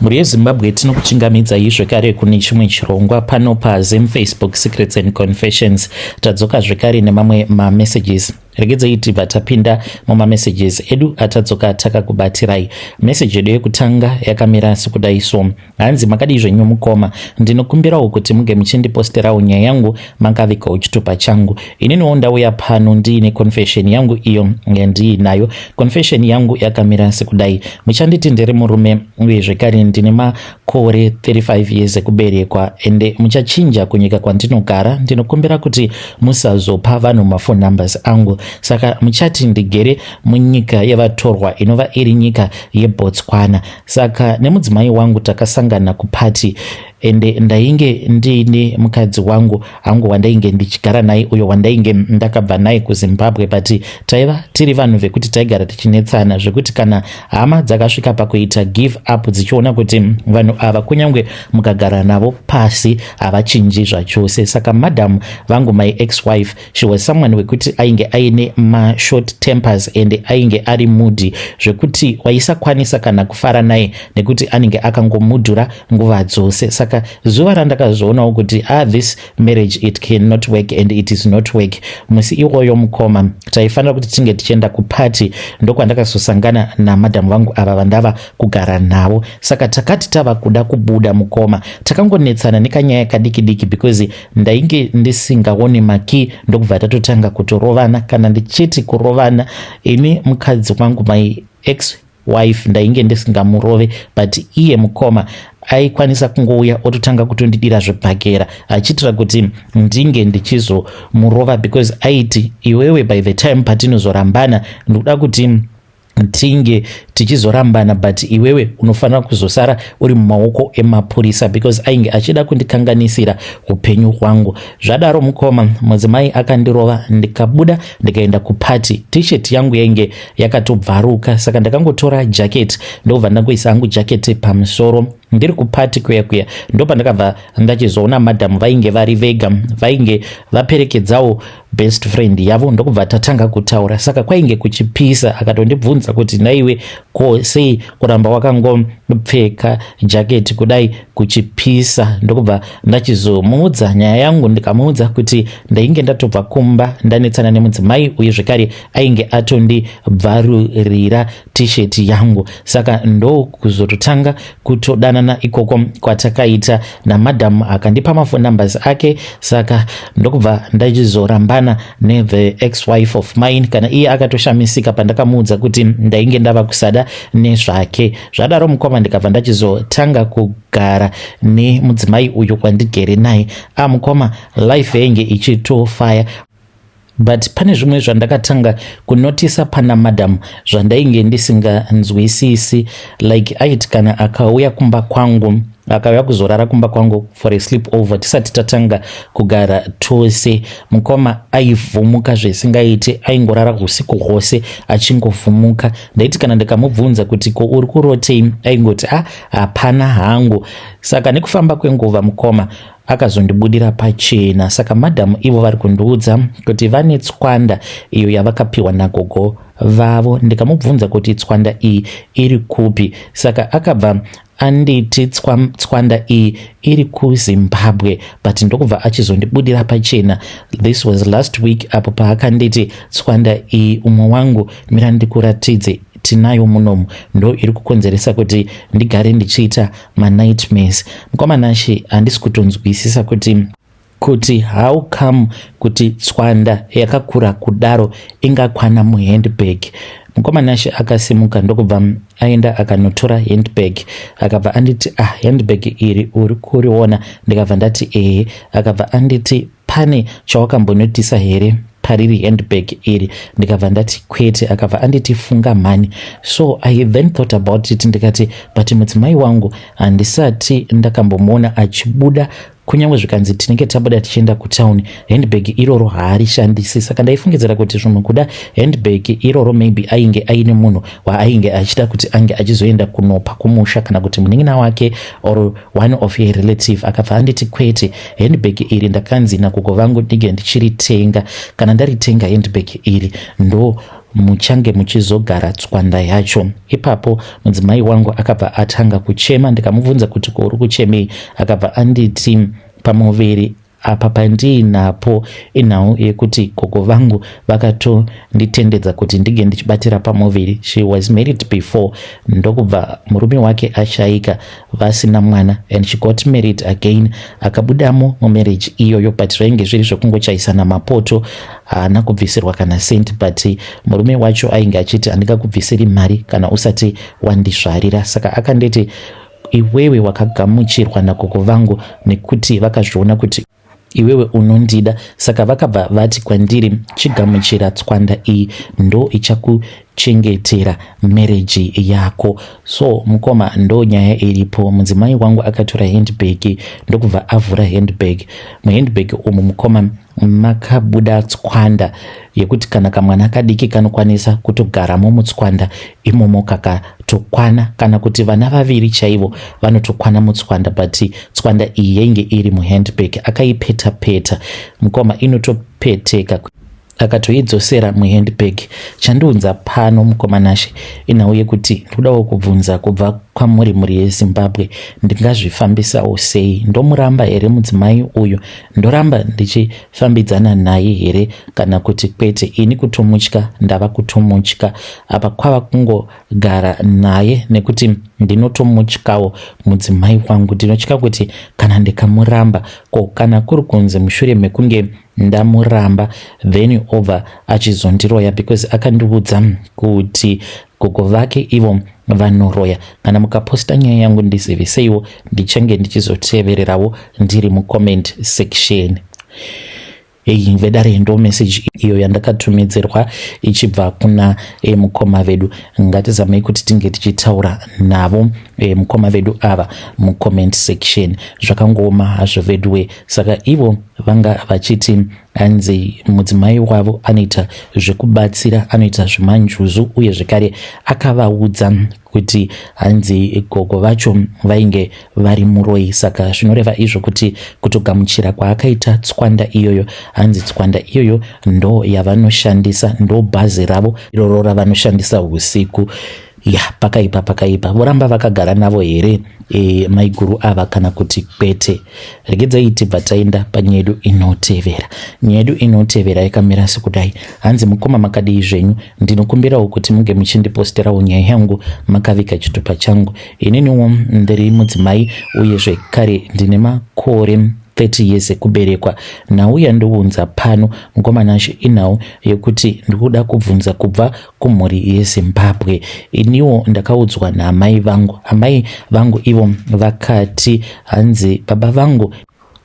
Mhuri yeZimbabwe, tinokuchingamidzai zvekare kune chimwe chirongwa pano paZimFacebook Secrets and Confessions. Tadzoka zvekare nemamwe mamessages. Regedzei tibva tapinda mumamessages edu atadzoka takakubatirai. Message yedu yekutanga yakamira sekudai so. Hanzi, "Makadii zvenyu mukoma? Ndinokumbirawo kuti muge muchindiposterawo nyaya yangu makavigawo chitupa changu. Ininiwo ndauya pano ndiine confession yangu iyo yandiinayo. Confession yangu yakamira sekudai. Muchanditi ndiri murume uye zvekare ndine makore 35 years ekuberekwa, ende muchachinja kunyika kwandinogara. Ndinokumbira kuti musazopa vanhu maphone numbers angu, saka muchati ndigere munyika yevatorwa, inova iri nyika yeBotswana. Saka nemudzimai wangu takasangana kupati, ende ndainge ndiine mukadzi wangu hangu wandainge ndichigara naye, uyo wandainge ndakabva naye kuZimbabwe, but taiva tiri vanhu vekuti taigara tichinetsana, zvekuti kana hama dzakasvika pakuita give up dzichiona kuti vanhu ava kunyange mukagara navo pasi havachinji zvachose. Saka madam vangu, my ex wife, she was someone wekuti ainge aine mashort tempers and ainge ari moody, zvekuti waisakwanisa kana kufara naye nekuti anenge akangomudhura nguva dzose. Saka zuva randakazoonawo kuti, ah, this marriage, it cannot work and it is not work, musi iwoyo mukoma, taifanira kuti tinge tichienda kupati. Ndokwandakazosangana namadhamu vangu ava vandava kugara navo. Saka takati tava kuda kubuda mukoma, takangonetsana nekanyaya kadiki diki because ndainge ndisingaoni makey, ndokubva tatotanga kutorovana. Kana ndichiti kurovana, ini mukadzi wangu, my ex wife, ndainge ndisingamurove, but iye mukoma aikwanisa kungouya ototanga kutondidira zvibhakera achiitira kuti ndinge ndichizomurova, because aiti, 'Iwewe, by the time patinozorambana, ndikuda kuti tinge tichizorambana, but iwewe unofanira kuzosara uri mumaoko emapurisa,' because ainge achida kundikanganisira upenyu hwangu. Zvadaro mukoma, mudzimai akandirova, ndikabuda ndikaenda kupati. T-shirt yangu yainge yakatobvaruka, saka ndakangotora jacket, ndobva ndangoisa hangu jacket pamusoro. Ndiri kupati kuya kuya, ndopandakabva ndachizoona madhamu vainge vari vega, vainge vaperekedzawo best friend yavo, ndokubva tatanga kutaura. Saka kwainge kuchipisa, akatondibvunza kuti, 'Naiwe, ko sei kuramba wakangopfeka jaketi kudai kuchipisa?' Ndokubva ndachizomuudza nyaya yangu, ndikamuudza kuti ndainge ndatobva kumba ndanetsana nemudzimai, uye zvekare ainge atondibvarurira T-shirt yangu. Saka ndokuzototanga kutodanana ikoko kwatakaita namadhamu. Akandipa maphone numbers ake, saka ndokubva ndachizorambana nethe ex wife of mine. Kana iye akatoshamisika pandakamuudza kuti ndainge ndava kusada nezvake. Zvadaro mukoma, ndikabva ndachizotanga kugara nemudzimai uyu kwandigere naye. Amukoma, life yainge ichitofaya, but pane zvimwe zvandakatanga kunotisa pana madam zvandainge ndisinganzwisisi. Like, aiti kana akauya kumba kwangu, akauya kuzorara kumba kwangu for a sleep over tisati tatanga kugara tose, mukoma, aivhumuka zvisingaiti. Aingorara usiku hwose achingovhumuka. Ndaiti kana ndikamubvunza kuti, 'Ko uri kurotei?' aingoti, 'A, ah, hapana hangu.' Saka nekufamba kwenguva mukoma, akazondibudira pachena. Saka madhamu ivo vari kundiudza kuti vane tswanda iyo yavakapiwa nagogo vavo. Ndikamubvunza kuti tswanda iyi iri kupi, saka akabva anditi tswanda iyi iri kuZimbabwe, but ndokubva achizondibudira pachena, this was last week, apo paakanditi, 'Tswanda iyi, umwe wangu, mira ndikuratidze, tinayo munomu, ndo iri kukonzeresa kuti ndigare ndichiita manightmares.' Mukomanashi, handisi kutonzwisisa kuti how come kuti tswanda yakakura kudaro ingakwana muhandbag. Mukomanashi akasimuka, ndokubva aenda akanotora handbag, akabva anditi, 'Ah, handbag iri uri kuriona?' Ndikabva ndati, 'Ehe.' Akabva anditi, 'Pane chawakambonotisa here pariri handbag iri?' Ndikabva ndati, 'Kwete.' Akabva anditi, 'Funga mhani.' So I then thought about it, ndikati, 'But mudzimai wangu handisati ndakambomuona achibuda, kunyange zvikanzi tinenge tabuda tichienda kutauni, handbag iroro haarishandisi.' Saka ndaifungidzira kuti zvimwe kuda handbag iroro maybe ainge aine munhu waainge achida kuti ange achizoenda kunopa kumusha, kana kuti munin'ina wake or one of her relative. Akabva anditi, 'Kwete, handbag iri ndakanzi nagogo vangu ndige ndichiritenga. Kana ndaritenga handbag iri, ndo muchange muchizogara tswanda yacho. Ipapo mudzimai wangu akabva atanga kuchema, ndikamubvunza kuti ko uri kuchemei, akabva anditi pamuviri apa pandiinapo inhau yekuti gogo vangu vakatonditendedza kuti ndinge ndichibatira pamuviri. She was married before, ndokubva murume wake ashaika vasina mwana, and she got married again, akabudamo mumarriage iyoyo, but zvainge zviri zvekungochaisana mapoto, haana kubvisirwa kana cent, but murume wacho ainge achiti handingakubvisiri mari kana usati wandizvarira. Saka akanditi iwewe wakagamuchirwa nagogo vangu nekuti vakazviona kuti iwewe unondida, saka vakabva vati kwandiri chigamuchira tswanda iyi, ndo ichakuchengetera marriage yako. So mukoma, ndo nyaya iripo. Mudzimai wangu akatora handbag, ndokubva avhura handbag. Muhandbag umu, mukoma, makabuda tswanda yekuti kana kamwana kadiki kanokwanisa kutogaramo mutswanda imomo kakatokwana, kana kuti vana vaviri chaivo vanotokwana mutswanda. But tswanda iyi yainge iri muhandbag, akaipeta peta, mukoma, inotopeteka, akatoidzosera muhandbag. Chandiunza pano, mukoma Nashe, inhau yekuti ndikudawo kubvunza kubva kwamuri, mhuri yeZimbabwe, ndingazvifambisawo sei? Ndomuramba here mudzimai uyu? Ndoramba ndichifambidzana naye here kana kuti kwete? Ini kutomutya, ndava kutomutya. Apa kwava kungogara naye nekuti ndinotomutyawo mudzimai wangu. Ndinotya kuti kana ndikamuramba, ko kana kuri kunzi mushure mekunge ndamuramba then obva achizondiroya? Because akandiudza kuti gogo vake ivo vanoroya. Kana mukaposta nyaya yangu, ndiziviseiwo, ndichange ndichizotevererawo ndiri mucomment section. Ei vedare, ndo message iyo yandakatumidzirwa ichibva kuna mukoma vedu. Ngatizamei kuti tinge tichitaura navo mukoma vedu ava mucomment section. Zvakangooma hazvo veduwe. Saka ivo vanga vachiti hanzi mudzimai wavo anoita zvekubatsira, anoita zvemanjuzu, uye zvekare akavaudza kuti hanzi gogo vacho vainge vari muroi. Saka zvinoreva izvo kuti kutogamuchira kwaakaita tswanda iyoyo, hanzi tswanda iyoyo ndo yavanoshandisa, ndo bhazi ravo iroro ravanoshandisa usiku. Ya, pakaipa, pakaipa. Voramba vakagara navo here maiguru ava kana kuti kwete? Regedzai tibva taenda panyaya yedu inotevera. Nyaya yedu inotevera yakamira sekudai. Hanzi, mukoma, makadii zvenyu? Ndinokumbirawo kuti munge muchindiposterawo nyaya yangu makavika chitupa changu. Ininiwo ndiri mudzimai, uye zvekare ndine makore 30 years ekuberekwa. Nhau yandiunza pano, mukoma Nashe, inhau yekuti ndikuda kubvunza kubva kumhuri yeZimbabwe. Iniwo ndakaudzwa naamai vangu. Amai vangu ivo vakati hanzi baba vangu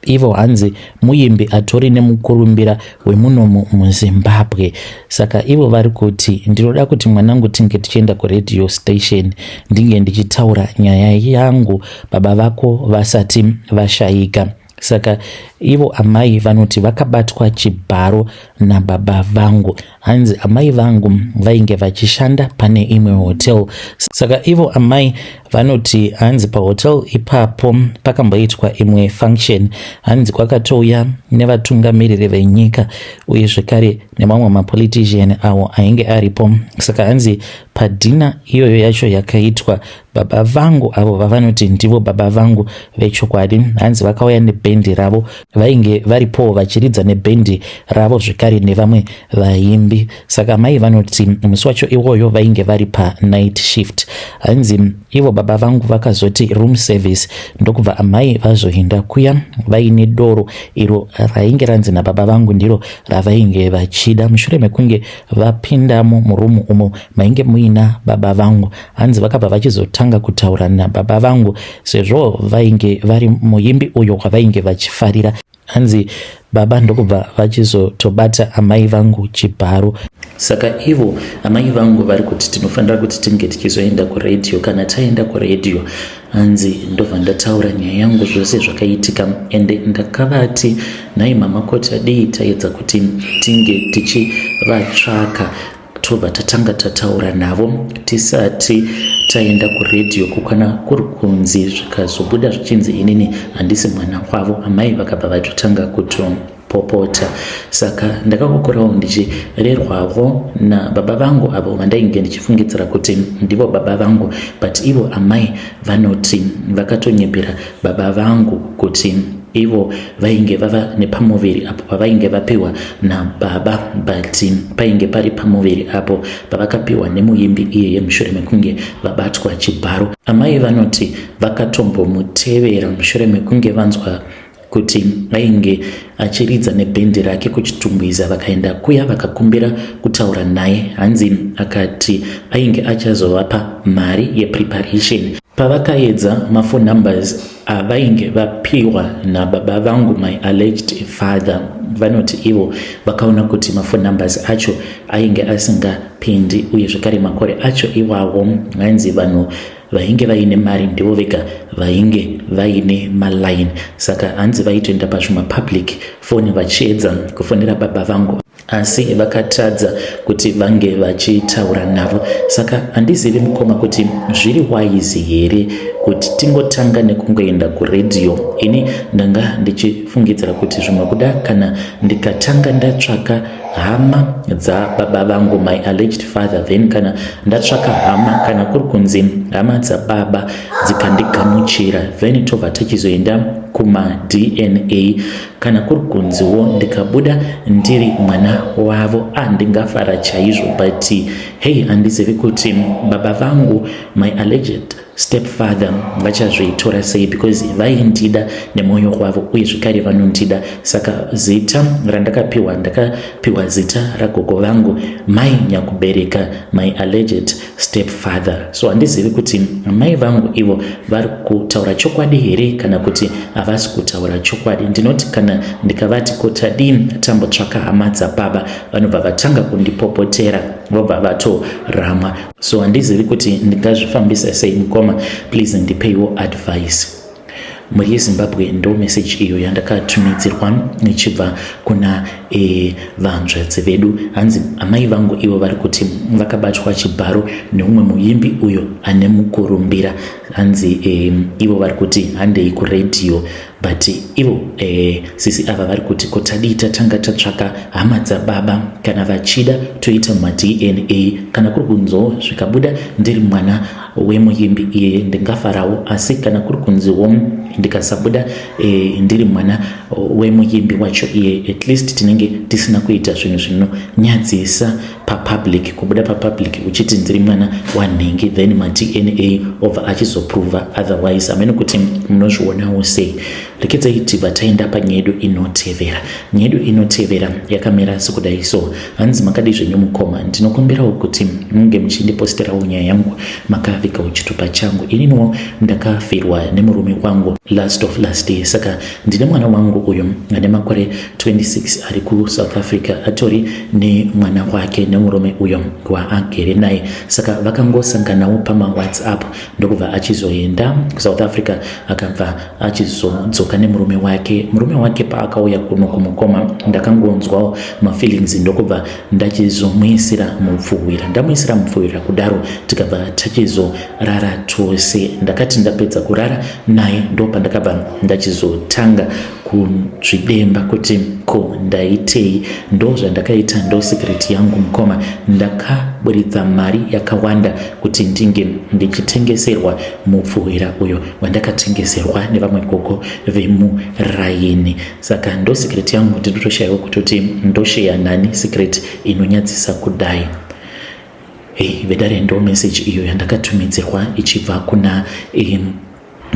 ivo hanzi muimbi atori nemukurumbira wemunomu muZimbabwe. Saka ivo vari kuti ndinoda kuti mwanangu tinge tichienda kuradio station, ndinge ndichitaura nyaya yangu baba vako vasati vashayika. Saka ivo amai vanoti vakabatwa chibharo nababa vangu. Hanzi amai vangu vainge vachishanda pane imwe hotel. Saka ivo amai vanoti hanzi pahotel ipapo pakamboitwa imwe function, hanzi kwakatouya nevatungamiriri venyika uye zvekare nemamwe mapolitician awo ainge aripo. Saka hanzi padinner iyoyo yacho yakaitwa, baba vangu avo vavanoti ndivo baba vangu vechokwadi, hanzi vakauya nebhendi ravo, vainge varipowo vachiridza nebhendi ravo zvekare nevamwe vaimbi. Saka mai vanoti musi wacho iwoyo vainge vari panight shift. Hanzi ivo baba vangu vakazoti room service, ndokubva amai vazoenda kuya vaine doro iro rainge ranzi nababa vangu ndiro ravainge vachida. Mushure mekunge vapindamo murumu umo mainge muina baba vangu, hanzi vakabva vachizotanga kutaura nababa vangu, sezvo vainge vari muimbi uyo wavainge vachifarira. Hanzi baba ndokubva vachizotobata amai vangu chibharo. Saka ivo amai vangu vari kuti tinofanira kuti tinge tichizoenda kuredhiyo. Kana taenda kuredhiyo, hanzi ndobva ndataura nyaya yangu, zvose zvakaitika, ende ndakavati, nhai mama, koti adii taedza kuti tinge tichivatsvaka, tobva tatanga tataura navo tisati taenda kuredhiyo, kukwana kuri kunzi zvikazobuda zvichinzi inini handisi mwana wavo? Amai vakabva vatotanga kuto kupopota. Saka ndakakokurawo ndichirerwawo nababa vangu avo vandainge ndichifungidzira kuti ndivo baba vangu, but ivo amai vanoti vakatonyepera baba vangu kuti ivo vainge vava nepamuviri apo pavainge vapiwa nababa, but painge pari pamuviri apo pavakapiwa nemuimbi iyeye mushure mekunge vabatwa chibharo. Amai vanoti vakatombomutevera mushure mekunge vanzwa kuti ainge achiridza nebhendi rake kuChitungwiza. Vakaenda kuya vakakumbira kutaura naye. Hanzi akati ainge achazovapa mari yepreparation. Pavakaedza maphone numbers avainge vapiwa nababa vangu, my alleged father, vanoti ivo vakaona kuti maphone numbers acho ainge asingapindi. Uye zvekare makore acho iwawo, hanzi vanhu vainge vaine mari ndivo vega vainge vaine maline. Saka hanzi vaitoenda pazvimapublic phone vachiedza kufonera baba vangu, asi vakatadza kuti vange vachitaura navo. Saka handizivi, mukoma, kuti zviri wise here kuti tingotanga nekungoenda kuredhiyo. Ini ndanga ndichifungidzira kuti zvimwe kuda kana ndikatanga ndatsvaka hama dzababa vangu, my alleged father, then kana ndatsvaka hama, kana kuri kunzi hama dzababa dzikandigamuchira, then tobva tachizoenda kumaDNA. Kana kuri kunziwo ndikabuda ndiri mwana wavo, andingafara chaizvo. But hey, handizivi kuti baba vangu, my alleged stepfather, vachazvitora sei, because vaindida nemwoyo wavo uye zvekare vanondida. Saka zita randakapiwa, ndakapiwa zita ragogo vangu, mai nyakubereka my alleged stepfather. So handizivi kuti mai vangu ivo vari kutaura chokwadi here kana kuti havasi kutaura chokwadi. Ndinoti kana ndikavati kotadini tambotsvaka hama dzababa, vanobva vatanga kundipopotera, vobva vatoramwa. So handizivi kuti ndingazvifambisa sei. Mukoma, please ndipeiwo advice. Mhuri yeZimbabwe, ndo meseji iyo yandakatumidzirwa ichibva kuna vanzvadzi vedu. Hanzi amai vangu ivo vari kuti vakabatwa chibharo neumwe muimbi uyo ane mukurumbira. Hanzi ivo vari kuti handei kuredhiyo, but ivo sisi ava vari kuti kotadii tatanga tatsvaka hama dzababa, kana vachida toita maDNA. Kana kuri kunziwo zvikabuda ndiri mwana wemuimbi iyeye, ndingafarawo. Asi kana kuri kunziwo ndikasabuda ndiri mwana wemuimbi wacho iye, at least tinenge tisina kuita zvinhu zvinonyadzisa papublic, kubuda papublic uchiti ndiri mwana wanhingi, then maDNA obva achizoprova otherwise. Hamene kuti munozvionawo sei. Rekedzai tibva taenda panyaya yedu inotevera. Nyaya yedu inotevera yakamira sekudai so. Hanzi, makadi zvenyu mukoma? Ndinokumbirawo kuti munge muchindiposterawo nyaya yangu makavigawo chitupa changu. Ininiwo ndakafirwa nemurume wangu last of last day, saka ndine mwana wangu uyu ane makore 26 ari kuSouth Africa, atori nemwana wake nemurume uyo waagere naye. Saka vakangosanganawo pamaWhatsApp, ndokubva achizoenda kuSouth Africa, akabva achizodzoka nemurume wake. Murume wake paakauya kuno kumukoma, ndakangonzwawo mafeelings, ndokubva ndachizomuisira mupfuhwira. Ndamuisira mupfuhwira kudaro, tikabva tachizorara tose. Ndakati ndapedza kurara naye, ndo pandakabva ndachizotanga kuzvidemba kuti ko ndaitei. Ndo zvandakaita, ndo secret yangu mukoma. Ndakaburitsa mari yakawanda kuti ndinge ndichitengeserwa mupfuhwira uyo wandakatengeserwa nevamwe gogo vemuraini. Saka ndo secret yangu. Ndinotoshayiwa kutoti ndosheya nani secret inonyadzisa kudai. Hey, vedare, ndo message iyo yandakatumidzirwa ichibva kuna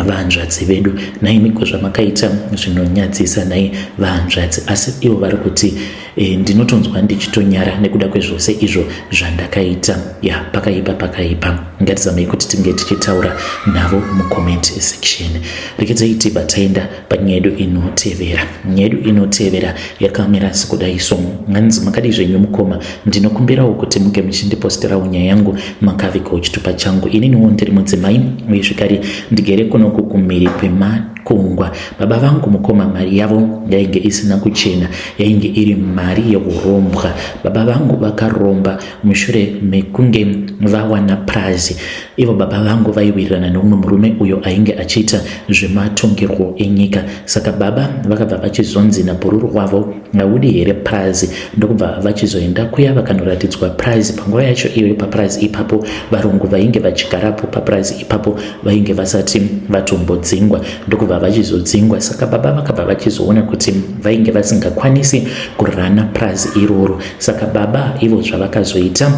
vanzvadzi vedu. Naimiko, zvamakaita zvinonyadzisa nai vanzvadzi. Asi ivo vari kuti ndinotonzwa ndichitonyara nekuda kwezvose izvo zvandakaita. Ya, pakaipa, pakaipa. Ngatizamei kuti tinge tichitaura navo mucomment section. Rekedzai tibva taenda panyaya yedu inotevera. Nyaya yedu inotevera yakamira sekudai so. Hanzi, makadi zvenyu mukoma? Ndinokumbirawo kuti munge muchindiposterawo nyaya yangu makavigawo chitupa changu. Ininiwo ndiri mudzimai uye zvekare ndigere kunoku kumhiri kwema. kungwa. Baba vangu mukoma mari yavo yainge isina kuchena, yainge iri mari yeurombwa. Baba vangu vakaromba mushure mekunge vawana purazi. Ivo baba vangu vaiwirirana neumwe murume uyo ainge achiita zvematongerwo enyika. Saka baba vakabva vachizonzi nabhururu wavo haudi here purazi, ndokubva vachizoenda kuya vakanoratidzwa purazi. Panguva yacho iyoyo papurazi ipapo varungu vainge vachigarapo papurazi ipapo vainge vasati vatombodzingwa, ndokubva vachizodzingwa. Saka baba vakabva vachizoona kuti vainge vasingakwanisi kurana purazi iroro. Saka baba ivo zvavakazoita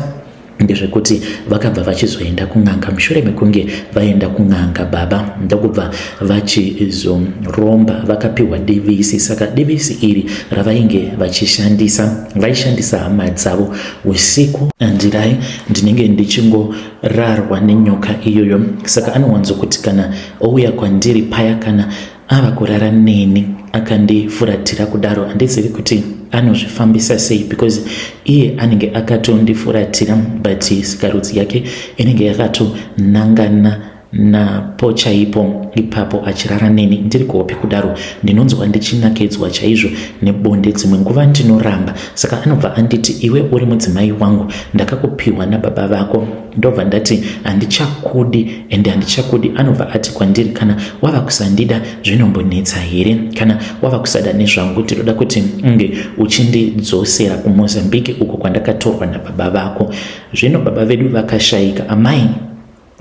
ndezvekuti vakabva vachizoenda kun'anga. Mushure mekunge vaenda kun'anga, baba ndokubva vachizoromba, vakapiwa divisi. Saka divisi iri ravainge vachishandisa, vaishandisa hama dzavo usiku. Andirai ndinenge ndichingorarwa nenyoka iyoyo, saka anowanzokuti kana ouya kwandiri paya, kana ava kurara neni akandifuratira kudaro, handizivi kuti anozvifambisa sei because iye anenge akatondifuratira, but sikarudzi yake inenge yakatonangana napo chaipo ipapo achirara neni ndiri kuhope kudaro. Ndinonzwa ndichinakidzwa chaizvo nebonde, dzimwe nguva ndinoramba. Saka anobva anditi, iwe uri mudzimai wangu, ndakakupiwa nababa vako. Ndobva ndati handichakudi ende handichakudi. Anobva ati kwandiri, kana wava kusandida zvinombonetsa here? Kana wava kusada nezvangu, ndinoda kuti unge uchindidzosera kuMozambique uko kwandakatorwa nababa vako. Zvino baba vedu vakashayika, amai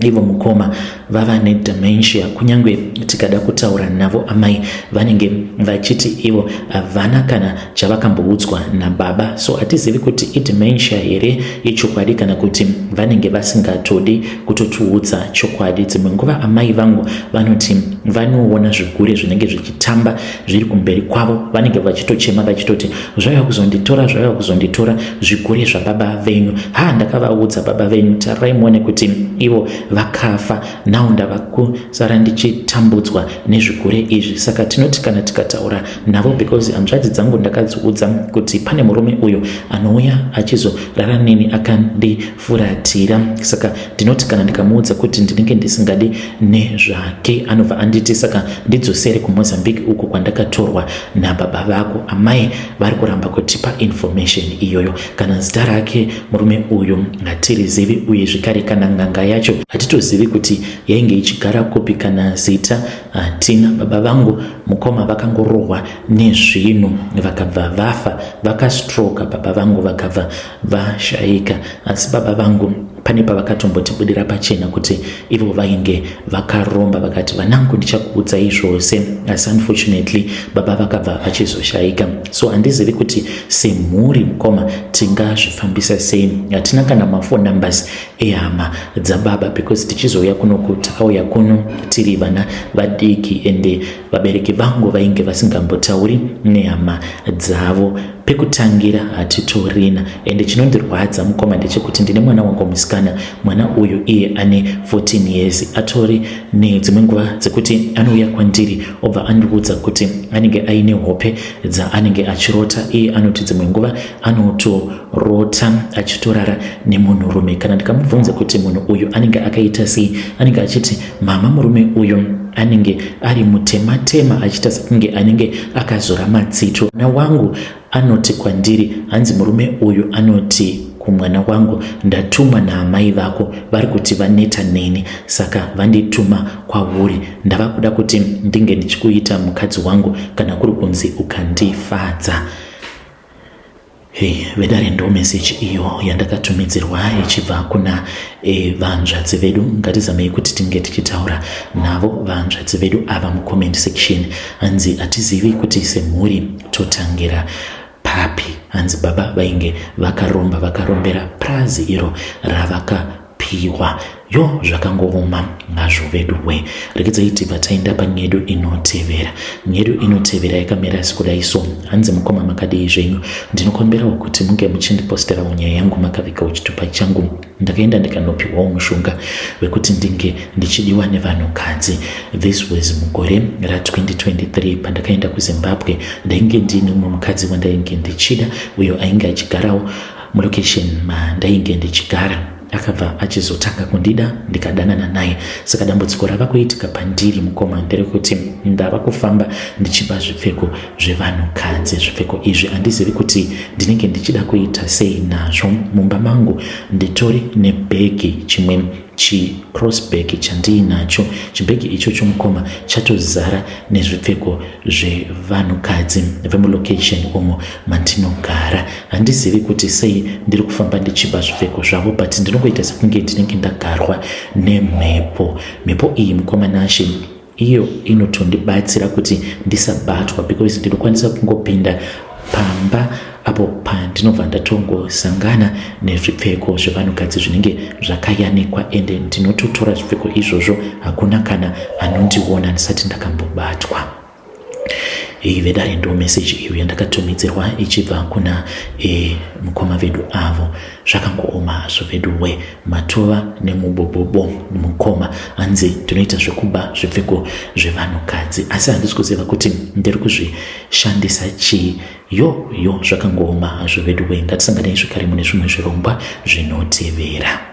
ivo mukoma vava nedementia. Kunyange tikada kutaura navo amai vanenge vachiti ivo havana kana chavakamboudzwa nababa. So hatizivi kuti idementia here yechokwadi kana kuti vanenge vasingatodi kutotiudza chokwadi. Dzimwe nguva amai vangu vanoti vanoona zvigure zvinenge zvichitamba zviri kumberi kwavo, vanenge vachitochema vachitoti zvauya kuzonditora, zvauya kuzonditora zvigure zvababa venyu. Ha, ndakavaudza baba venyu, tarirai muone kuti ivo vakafa, now ndava kusara ndichitambudzwa nezvigure izvi. Saka tinoti kana tikataura navo, because hanzvadzi dzangu ndakadziudza kuti pane murume uyo anouya achizorara neni akandifuratira, saka ndinoti kana ndikamuudza kuti ndinenge ndisingadi nezvake, anobva anditi saka ndidzosere kuMozambique uko kwandakatorwa nababa vako. Amai vari kuramba kutipa information iyoyo, kana zita rake murume uyu hatirizivi, uye zvekare kana n'anga yacho hatitozivi kuti yainge ichigara kupi, kana zita hatina. Baba vangu mukoma vakangorohwa nezvinhu vakabva vafa, vakastroka baba vangu vakabva vashayika. Asi baba vangu pane pavakatombotibudira pachena kuti ivo vainge vakaromba, vakati vanangu ndichakuudzai zvose, asi unfortunately baba vakabva vachizoshayika. So handizivi kuti semhuri mukoma tingazvifambisa sei. Hatina kana maphone numbers ehama dzababa because tichizouya kunoku takauya kuno tiri vana vadiki, ende vabereki vangu vainge vasingambotauri nehama dzavo. Pekutangira hatitorina. Ende chinondirwadza mukoma ndechekuti ndine mwana wangu musikana. Mwana uyu iye ane 14 years, atori nedzimwe nguva dzekuti anouya kwandiri obva andiudza kuti anenge aine hope dzaanenge achirota. Iye anoti dzimwe nguva anotorota achitorara nemunhurume. Kana ndikamubvunza kuti munhu uyu anenge akaita sei, anenge achiti mama, murume uyu anenge ari mutema-tema achiita sekunge anenge akazora matsito. Mwana wangu anoti kwandiri, hanzi murume uyu anoti kumwana wangu, ndatumwa naamai vako, vari kuti vaneta neni, saka vandituma kwauri. Ndava kuda kuti ndinge ndichikuita mukadzi wangu kana kuri kunzi ukandifadza. Hey, vedare, ndo meseji iyo yandakatumidzirwa ichibva kuna vanzvadzi vedu. Ngatizamei kuti tinge tichitaura navo vanzvadzi vedu ava mucomment section. Hanzi hatizivi kuti semhuri totangira papi. Hanzi baba vainge vakaromba, vakarombera prazi iro ravakapiwa. Yo, zvakangooma hazvo vedu we. Regedzai tibva taenda panyedu inotevera. Nyedu inotevera yakamira sekudai so. Hanzi mukoma makadii zvenyu? Ndinokumbirawo kuti munge muchindiposterawo nyaya yangu makavigawo chitupa changu. Ndakaenda ndikanopiwawo mushonga wekuti ndinge ndichidiwa nevanhukadzi. This was mugore ra2023 pandakaenda kuZimbabwe. Ndainge ndiine mumwe mukadzi wandainge ndichida uyo ainge achigarawo mulocation mandainge ndichigara. Akabva achizotanga kundida ndikadanana naye. Saka dambudziko rava kuitika pandiri mukoma nderekuti ndava kufamba ndichiba zvipfeko zvevanhukadzi. Zvipfeko izvi handizivi kuti ndinenge ndichida kuita sei nazvo. Mumba mangu nditori nebhegi chimwe chicrossbag chandiinacho. Chibhegi ichocho mukoma chatozara nezvipfeko zvevanhukadzi vemulocation umo mandinogara. Handizivi kuti sei ndiri kufamba ndichiba zvipfeko zvavo but ndinongoita sekunge ndinenge ndagarwa nemhepo. Mhepo iyi mukoma Nashe iyo inotondibatsira kuti ndisabatwa because ndinokwanisa kungopinda pamba apo pandinobva ndatongosangana nezvipfeko zvevanhukadzi zvinenge zvakayanikwa ende ndinototora zvipfeko izvozvo hakuna kana anondiona ndisati ndakambobatwa. Iyi vedare ndo message iyo yandakatumidzirwa ichibva kuna e, mukoma vedu avo. Zvakangooma hazvo veduwe, matova nemubobobo mukoma. Hanzi ndinoita zvekuba zvipfeko zvevanhukadzi asi handisi kuziva kuti ndiri kuzvishandisa chii. Yo yo zvakangooma hazvo veduwe, ngatisanganei zvekare mune zvimwe zvirongwa zvinotevera.